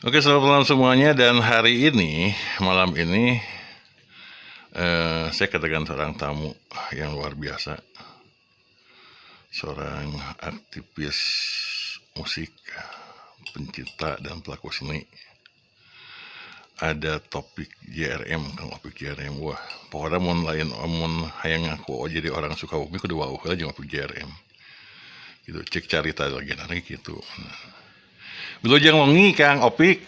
Oke, selamat malam semuanya, dan hari ini, malam ini, saya kedatangan seorang tamu yang luar biasa. Seorang aktivis musik, pencinta dan pelaku seni. Ada topik JRM, Kang Opik JRM. Wah, pokoknya mun lain mun hayang ngaku jadi orang Sukabumi kudu wawuh heula jeung Opik JRM. Gitu, cek carita lagi nanti gitu. Wilujeng wengi, Kang Opik.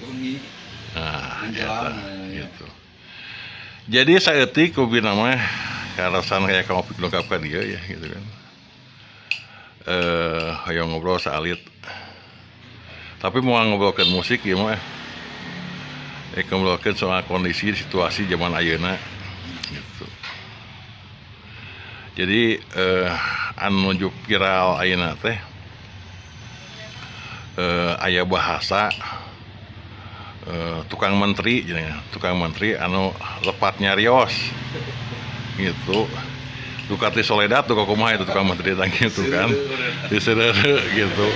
Wengi. Nah, menjelang, eta, ya. Gitu. Jadi saeutik ku nama karasan kayak Kang Opik lengkap ka dia ya gitu kan. Hoyong ngobrol saalit. Tapi mau ngobrolkeun musik ieu mah. Ngobrolkeun soal kondisi situasi zaman ayeuna gitu. Jadi anu nuju viral ayeuna teh aya bahasa tukang menteri cenah, tukang menteri anu lepat nyarios gitu. Duka ti soledat duka kumaha itu tukang menteri tah gitu kan. Diseureureut gitu.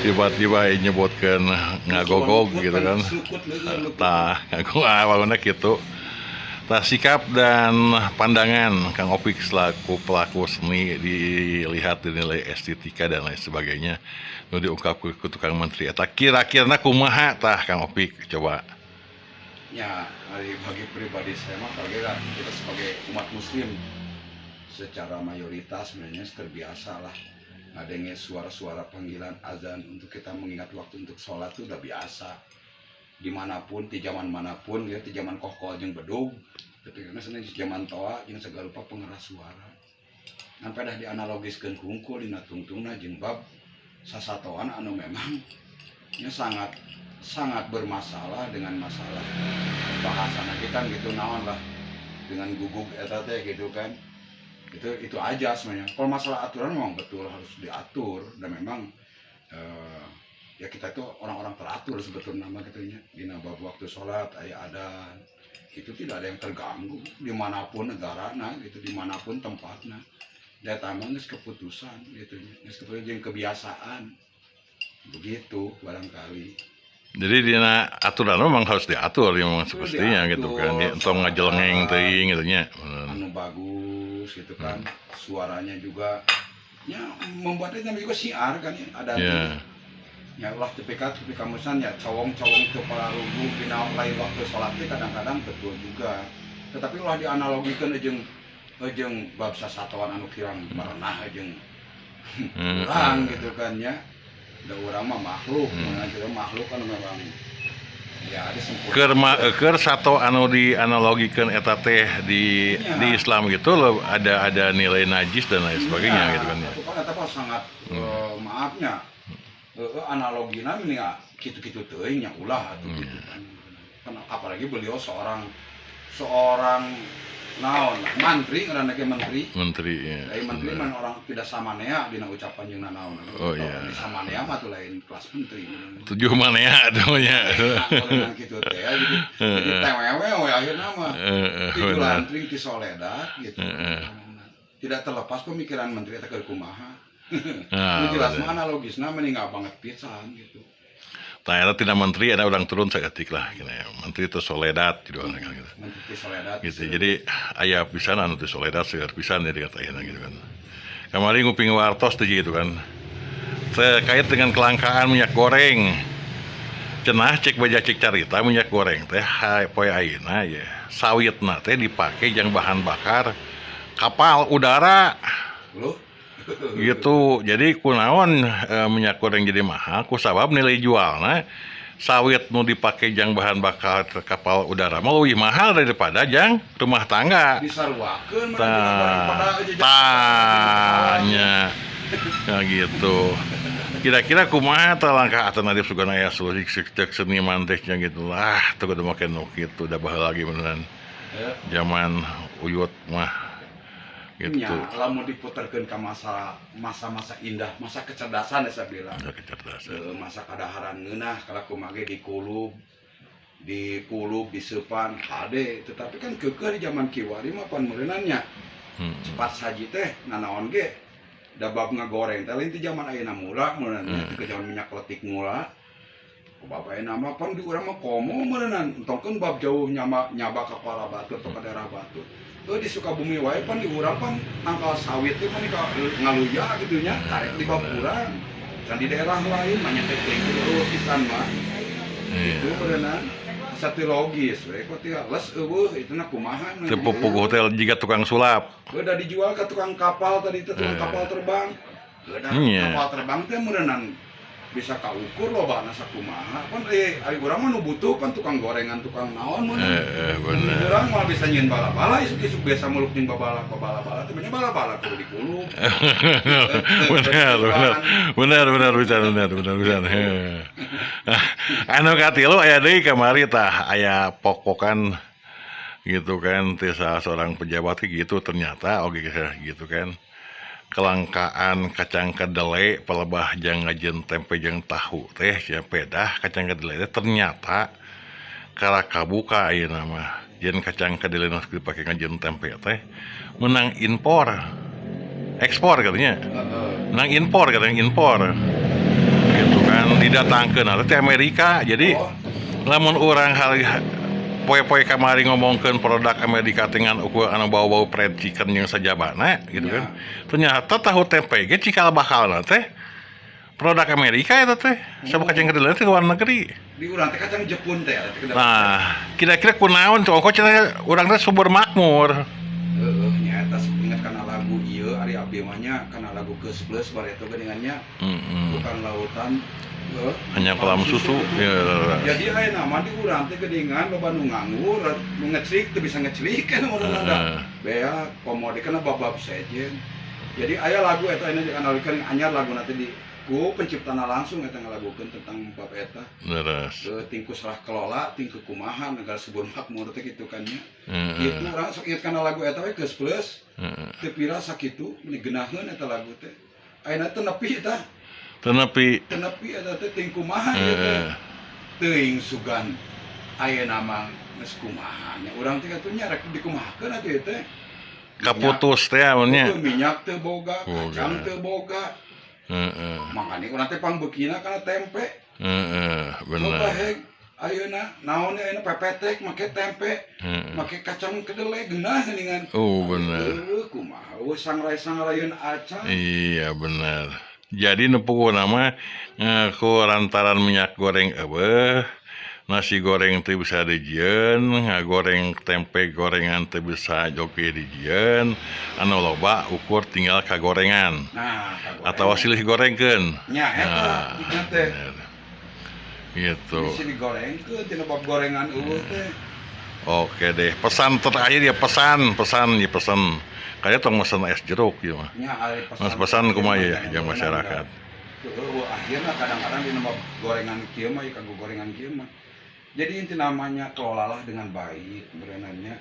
Tiba-tiba nyebutkeun ngagogog gitu kan. Tah, ngagogog ah pokona kitu. Tah, sikap dan pandangan Kang Opik selaku pelaku seni dilihat dinilai estetika dan lain sebagainya nu diungkap ku tukang menteri eta kira-kirana kumaha tah, Kang Opik, coba? Ya, bagi pribadi saya mah kira kita sebagai umat muslim secara mayoritas sebenarnya terbiasa lah ngadenge suara-suara panggilan azan untuk kita mengingat waktu untuk sholat itu udah biasa dimanapun, di zaman manapun ya, di zaman kohkol jeung bedug, tapi karena sebenarnya di zaman toa jeung segala rupa pengeras suara sampai dah dianalogiskeun hungkul dina tungtungna jeung bab sasatoan anu memang nya sangat sangat bermasalah dengan masalah bahasa kita gitu, naon lah dengan gugug eta teh gitu kan. Itu aja sebenarnya. Kalau masalah aturan memang betul harus diatur dan memang ya kita itu orang-orang teratur sebetulnya nama gitu nya. Dina bab waktu sholat aya adan itu tidak ada yang terganggu dimanapun negara, nah gitu, dimanapun tempatnya. Data mah geus keputusan gitu nya, geus keputusan jeung kebiasaan begitu barangkali. Jadi dina aturan memang harus diatur ya, memang semestinya gitu kan ya, entong ngajelengeng teuing gitu nya. Bener. Anu bagus gitu kan, suaranya juga ya membuatnya namanya juga siar kan ya, ada ya ulah TPK TPK musan ya cowong-cowong ke pararugu dina lain waktu sholat teh kadang-kadang betul juga, tetapi ulah dianalogikan jeung jeung bab sasatoan anu kirang barenah jeung urang gitu kan ya. Da urang mah makhluk, kita makhluk kan memang ya ada sempurna. Keur keur sato anu dianalogikeun eta teh di di Islam gitu loh, ada nilai najis dan lain sebagainya gitu kan ya. Itu kan eta mah sangat maafnya analogina ini kitu-kitu teuing nya, ulah atuh gitu kan. Kan apalagi beliau seorang seorang naon lah, mantri ngaranna ge, menteri. Menteri ya. Lain menteri mah orang tidak samanea dina ucapan jeung nanaon. Oh, iya. Di samanea mah tuh lain kelas menteri. Tujuh manea atuh nya. Nah, gitu teh ya, jadi tewewe we akhirna mah. Itu lantring ti soledat gitu. Tidak terlepas pemikiran menteri eta keur kumaha. Nah, Nu jelas bener. Mah analogisna mending banget pisan gitu. Tah, eta tina menteri ada orang turun saeutik lah gitu ya. Menteri itu soledat gitu kan gitu. Menteri ti soledat. Gitu. Jadi aya pisan anu teu soledat, seueur pisan jadi kata ayeuna gitu kan. Kamari nguping wartos teh gitu kan. Terkait dengan kelangkaan minyak goreng. Cenah cek baja cek carita minyak goreng teh poe ayeuna ya. Sawitna teh dipake jang bahan bakar kapal udara. Loh, gitu. Jadi kunaon minyak goreng jadi mahal? Ku sabab nilai jualna sawit nu dipake jang bahan bakar kapal udara mah leuwih mahal daripada jang rumah tangga. Disaruakeun mah Tah, daripada tanya ya gitu. Kira-kira kumaha tah langkah alternatif sugana aya solusi cek seniman teh nya gitu lah, tuh kudu make nu kitu da baheula lagi beneran zaman uyut mah gitu. Nya, lamun diputarkeun ka masa masa-masa indah, masa kecerdasan ya saya bilang. Udah kecerdasan. Masa kadaharan ngeunah kalau kumaha ge dikulub, dikulub, diseupan hade, tetapi kan keukeuh di zaman kiwari mah pan meureunnan nya cepat saji teh nanaon ge, da bab ngagoreng teh lain ti zaman ayeuna mula meureunnan nya, ti zaman minyak kletik mula. Ku bapak nama pan di urang mah komo meureunan, entongkeun bab jauh nyama nyaba ka kepala batur atau ka daerah batur. Heuh, di Sukabumi wae pan di urang pan tangkal sawit teh pan ka ngaluya gitu nya, karek di bab urang. Can di daerah lain mah nya teh teuing eueuh pisan mah. Itu meureunan asa teu logis we kok teh les eueuh itu na kumaha. Teu puguh teh jiga tukang sulap. Udah dijual ke tukang kapal tadi teh, tukang kapal terbang. Udah kapal terbang teh meureunan bisa kaukur lobana sakumaha. Pan ari urang mah nu butuh pan tukang gorengan, tukang naon meureun. Bener. Urang mah bisa nyieun bala-bala isuk-isuk biasa muluk nyieun babala bala-bala teh nya bala-bala kudu dikulub. Bener, bener. Bener, bener bisa, bener, bener bisa. Anu katilu aya deui kamari tah, aya pok-pokan gitu kan ti salah seorang pejabat gitu, ternyata oge gitu kan. Kelangkaan kacang kedelai pelebah jang ngajieun tempe jeung tahu teh sia, pedah kacang kedelai teh ternyata karak kabuka ayeuna mah. Jeung kacang kedelai nu dipake ngajieun tempe teh menang impor. Ekspor katanya. Menang impor katanya, impor. Gitu kan didatangkeun teh Amerika. Jadi lamun urang hal poe-poe kamari ngomongkeun produk Amerika dengan ukur anu bau-bau fried chicken yang sajabana gitu kan. Ternyata tahu tempe ge cikal bakalna teh produk Amerika eta teh. Sabab kacang kedelai teh luar negeri. Di urang teh kacang Jepun teh eta teh. Nah, kira-kira kunaon tuh kok cenah urang teh subur makmur. Heeh, nya eta sok inget kana lagu ieu ari abdi mah nya, kana lagu Koes Plus bareto geuningan nya. Bukan lautan Hanya kolam susu. Ya. Jadi aya nama di urang teh geuningan loba nu nganggur, nu ngeclik teu bisa ngeclik kan urang ada. Bea komo di kana bab-bab sejen. Jadi aya lagu eta ayeuna dikenalkeun anyar lagu nanti di ku penciptana langsung eta ngalagukeun tentang bab eta. Leres. Tingku salah kelola, tingku kumaha negara subur makmur teh kitu kan nya. Kitu urang sok inget kana lagu eta we Koes Plus. Teu pira sakitu meuni geunaheun eta lagu teh. Ayeuna teh nepi tah. Teu nepi. Teu nepi eta teh ting kumaha ieu teh. Teuing sugan ayeuna mah geus kumaha nya urang teh katuh nya rek dikumahakeun atuh ieu teh. Kaputus teh nya. Minyak teu boga, kacang teu boga. Makanya urang teh pangbeukina kana tempe. Bener. Coba heg ayeuna naon ayeuna pepetek make tempe, make kacang kedelai geunah geuningan. Oh, bener. Heueuh kumaha eueuh sangrai-sangrayeun acan. Iya, bener. Jadi nu pokona mah ku lantaran minyak goreng eueuh, nasi goreng teu bisa dijieun, ngagoreng tempe gorengan teu bisa joge dijieun, anu loba ukur tinggal kagorengan. Nah, kagorengan. Atawa silih gorengkeun. Nya eta Nah, nya teh. Gitu. Bisa digorengkeun tina bab gorengan eueuh teh. Oke deh, pesan terakhir ya, pesan, pesan ya pesan. Kayaknya tong mesen es jeruk ya mah. Nya ari pesan. Mas pesan kumaha ya yang masyarakat. Eueuh akhirna kadang-kadang dina bab gorengan kieu mah ya kanggo gorengan kieu mah. Jadi inti namanya kelolalah dengan baik berenangnya.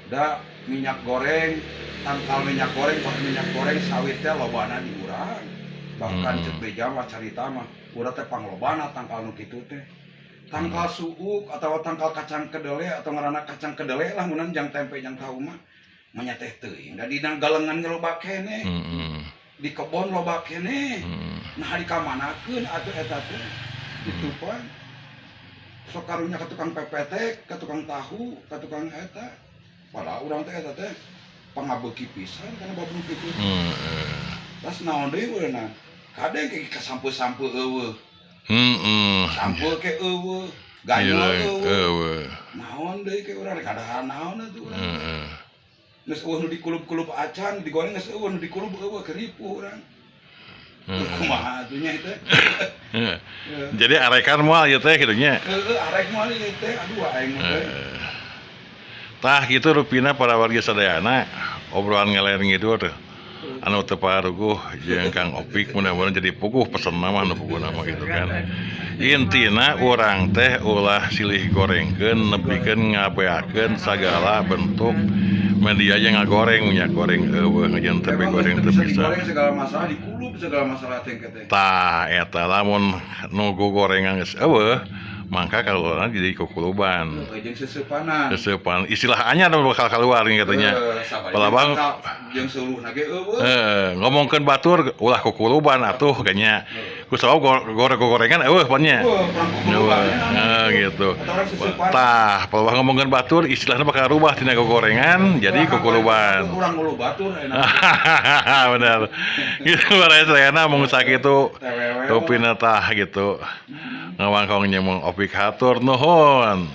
Da minyak goreng, tangkal minyak goreng, pakai minyak goreng sawit teh lobana di urang. Bahkan cek beja mah carita mah urang teh panglobana tangkal nu kitu teh. Tangkal suuk atau tangkal kacang kedelai atau ngaranna kacang kedelai lah mun jang tempe jang tahu mah manya teh teuing. Da dina galengan ge loba keneh. Di kebon loba keneh. Nah dikamanakeun atuh eta teh. Kitu pan. Sok karunya ka tukang pepetek, ka tukang tahu, ka tukang eta. Padahal urang teh eta teh pangabeuki pisan kana bab nu kitu. Tas naon deui ureuna? Kadeng ke kasampe-sampe eueuh. Sampe ke eueuh, ganyol eueuh. Eueuh. Naon deui ke urang rek kadaharan naon atuh urang. Geus eueuh nu dikulub-kulub acan, digoreng geus eueuh nu dikulub eueuh keripuh urang. Kumaha atuh nya teh? Jadi arekan moal ieu teh kitu nya. Heeh, arek moal ieu teh, aduh aing mah teh. Tah kitu rupina para warga sadayana obrolan ngaler ngidur anu teu paruguh jeung Kang Opik mudah-mudahan jadi puguh pesen mah nu puguh mah gitu kan. Intina urang teh ulah silih gorengkeun nepikeun ngabeakeun sagala bentuk media yang ngagoreng minyak goreng eueuh ngajeun tempe goreng teu bisa. Digoreng segala masalah dikulub segala masalah teh teh. Tah eta lamun nu gogorengan geus eueuh mangka kaluarna jadi kukuluban. Jeung seseupanan. Seseupan istilah anyar nu bakal keluar nih katanya. Palabang jeung seuluhna ge eueuh. Ngomongkeun batur ulah kukuluban atuh kayaknya. Ku sabab gorengan euweuh pan nya. Wah, perang kukuluban. Nah, gitu. Atau orang seusepan. Tah, kalau ngomongkeun batur istilahnya bakal rubah tina gogorengan jadi kukuluban. Urang ngulu batur enak. Benar. Gitu baraya sadayana mung sakitu TWW. rupina tah gitu. Ngawangkong nya mung Opik, hatur nuhun.